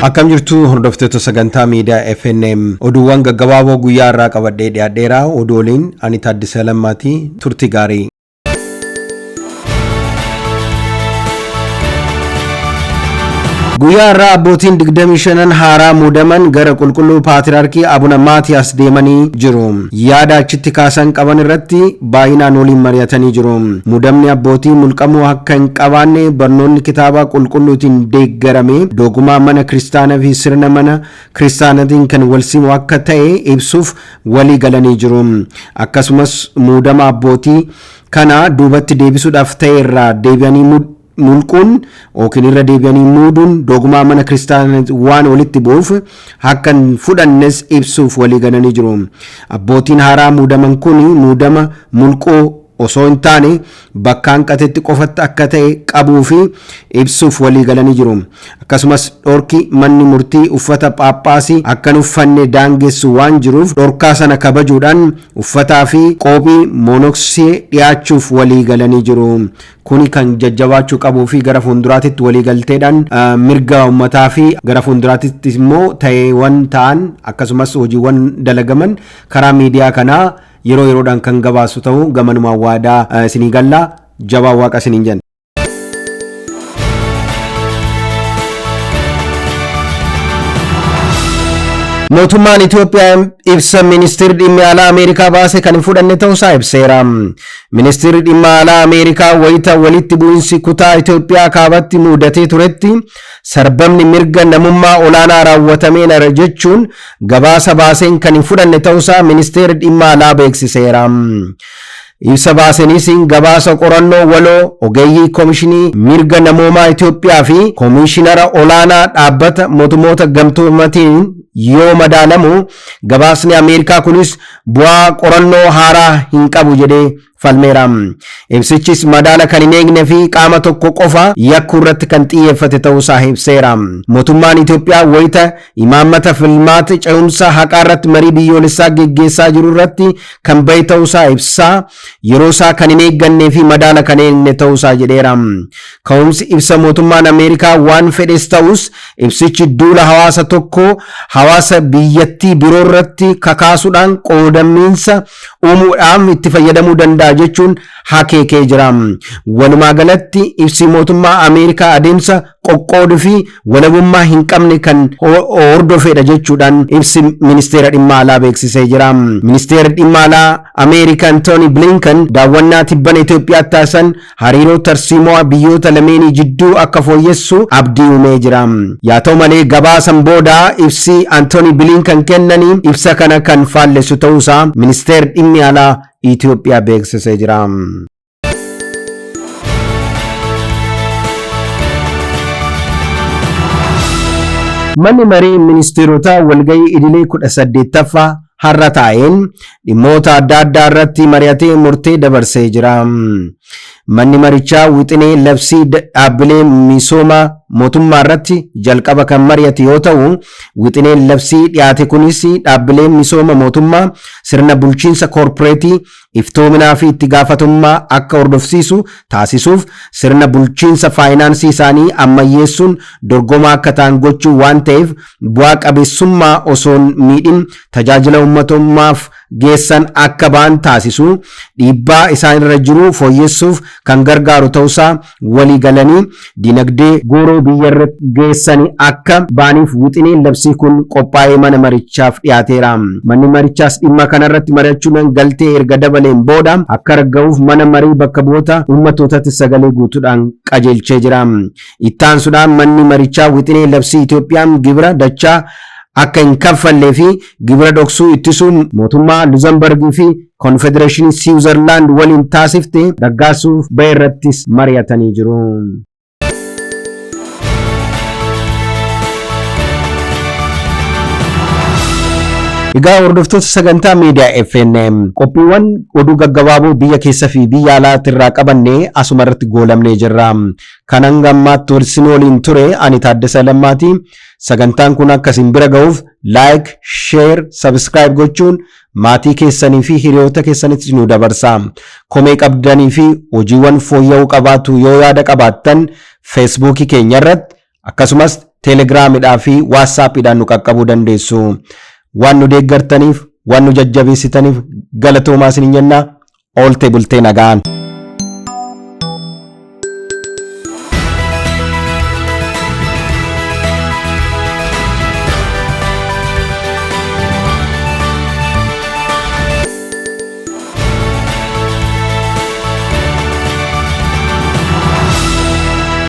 Akkam jirtu hordoftoota sagantaa miidiyaa FNM oduuwwan gaggabaaboo guyyaa irraa qabadhee dhiyaadheera. Oduu waliin ani Taaddasee Lammaati. Turtii gaarii. Guyyaa irraa abbootiin 25 haaraa muudaman gara qulqulluu paatriyaarkii Abuna Maatiyaas deemanii jiru. Yaada achitti kaasan qaban irratti baay'inaan waliin mari'atanii jiru. Muudamni abbootii mulqamuu akka hin qabaanne barnoonni kitaaba qulqulluutiin deeggarame dogmaa mana kiristaanaa fi sirna mana kiristaanaatiin kan walsimu akka ta'e ibsuuf walii galanii jiru. Akkasumas muudama abbootii kana duubatti deebisuudhaaf ta'e irraa deebi'anii mulquun yookiin irra deebi'anii muuduun dogmaa mana kiristaanaa waan walitti bu'uuf akka hin fudhannes ibsuuf walii galanii jiru. Abbootiin haaraa muudaman kun muudama mulquu osoo hin taane bakka hanqatetti qofatti akka ta'e qabuu fi ibsuuf walii galanii jiru. Akkasumas dhorki manni murtii uffata phaaphaasii akka hin uffanne daangessu waan jiruuf dhorkaa sana kabajuudhaan uffataa fi qoobii moonoksee dhiyaachuuf walii galanii jiru. Kuni kan jajjabaachuu qabuu fi gara fuulduraatitti walii galteedhaan mirga uummataa fi gara fuulduraatitti immoo ta'eewwan ta'an akkasumas hojiiwwan dalagaman karaa miidiyaa kanaa yeroo yeroodhaan kan gabaasu ta'uu gamanumaan waadaa isinii galla. Jabaa waaqa isiniin jenna. Mootummaan Itoophiyaa ibsa ministeerri dhimma alaa Ameerikaa baase kan hin fudhanne ta'uusaa ibseera. Ministeerri dhimma alaa Ameerikaa wayita walitti bu'insi kutaa Itoophiyaa kaabatti mudatee turetti sarbamni mirga namummaa olaanaa raawwatameera jechuun gabaasa baaseen kan hin fudhanne ta'uusaa ministeerri dhimma alaa beeksiseera. Ibsa baaseenis gabaasa qorannoo waloo ogeeyyii Koomishinii Mirga Namoomaa Itoophiyaa fi Koomishinara Olaanaa Dhaabbata Mootummoota Gamtoomatiin yoo madaalamu gabaasni Ameerikaa kunis bu'aa qorannoo haaraa hin qabu jedhee falmeera. Ibsichis madaala kan hin eegne fi qaama tokko qofa yakkuu irratti kan xiyyeeffate ta'uusaa ibseera. Mootummaan Itoophiyaa wayita imaammata filmaata ce'umsa haqaa irratti marii biyyoolessaa geggeessaa jiru irratti kan bahe ta'uusaa ibsaa yeroo isaa kan hin eeggannee fi madaala kan eegne ta'uusaa jedheera. Ka'umsi ibsa mootummaan Ameerikaa waan fedhes ta'us ibsichi duula hawaasa tokko hawaasa biyyattii biroo irratti kakaasuudhaan qoodamiinsa uumuudhaaf itti fayyadamuu danda'a jechuun hakeekee jira. Walumaa galatti ibsi mootummaa Ameerikaa adeemsa qoqqooduu fi walabummaa hin qabne kan hordofedha jechuudhaan ibsi ministeera dhimma alaa beeksisee jira. Ministeerri dhimma alaa Ameerikaa Antooni Blinken daawwannaa tibbana Itoophiyaatti taasisan hariiroo tarsiimoo biyyoota lameenii jidduu akka fooyyessu abdii uumee jira. Yaa ta'u malee gabaasan booda ibsi Antooni Blinken kennanii ibsa kana kan faallessu ta'uusaa ministeerri dhimmi alaa Itoophiyaa beeksisee jira. Manni marii ministeerotaa walgahii idilee 18ffaa har'a taa'een dhimmoota adda addaa irratti mari'atee murtee dabarsee jira. Manni marichaa wixinee labsii dhaabbilee misooma mootummaa irratti jalqaba kan mari'ate yoo ta'u, wixineen labsii dhiyaate kunis dhaabbileen misooma mootummaa sirna bulchiinsa koorporeetii iftoominaa fi itti gaafatamummaa akka hordofsiisu taasisuuf sirna bulchiinsa faayinaansii isaanii ammayyeessuun dorgomaa akka ta'an gochuu waan ta'eef bu'aa qabeessummaa osoo hin miidhin tajaajila uummatummaaf geessan akka ba'an taasisuu dhiibbaa isaan irra jiru fooyyessuuf kan gargaaru ta'uusaa walii galanii dinagdee gooroo biyyarra geessanii akka ba'aniif wixineen labsii kun qophaa'ee mana marichaaf dhiyaateera. Manni marichaas dhimma kanarratti mari'achuudhaan galtee erga dabaleen booda akka ragga'uuf mana marii bakka bu'oota uummattootatti sagalee guutuudhaan qajeelchee jira. Ittaansuudhaan manni marichaa wixinee labsii Itoophiyaan gibira dachaa akka hin kaffallee fi gibira dhoksuu ittisuun mootummaa Luzembargii fi Konfedereeshinii Siwuzerlaand waliin taasifte raggaasuuf bahe irrattis mari'atanii jiru. Egaa hordoftoota sagantaa miidiyaa FNM qophiiwwan oduu gaggabaaboo biyya keessa fi biyya alaatti irraa qabanne asuma irratti goolamnee jirra. Kan hanga ammaatti isin waliin ture ani Taaddasa Lammaati. Sagantaan kun akka isin bira ga'uuf like, share, subscribe gochuun maatii keessanii fi hiriyoota keessanitti nu dabarsaa. Komee qabdanii fi hojiiwwan fooyya'uu qabaatu yoo yaada qabaattan Feesbuukii keenya irratti akkasumas Telegramidhaa fi WhatsAppiidhaan nu qaqqabuu dandeessu. Waan nu deeggartaniif, waan nu jajjabeessitaniif galatoomaa isin jenna. Oolte bultee nagaan.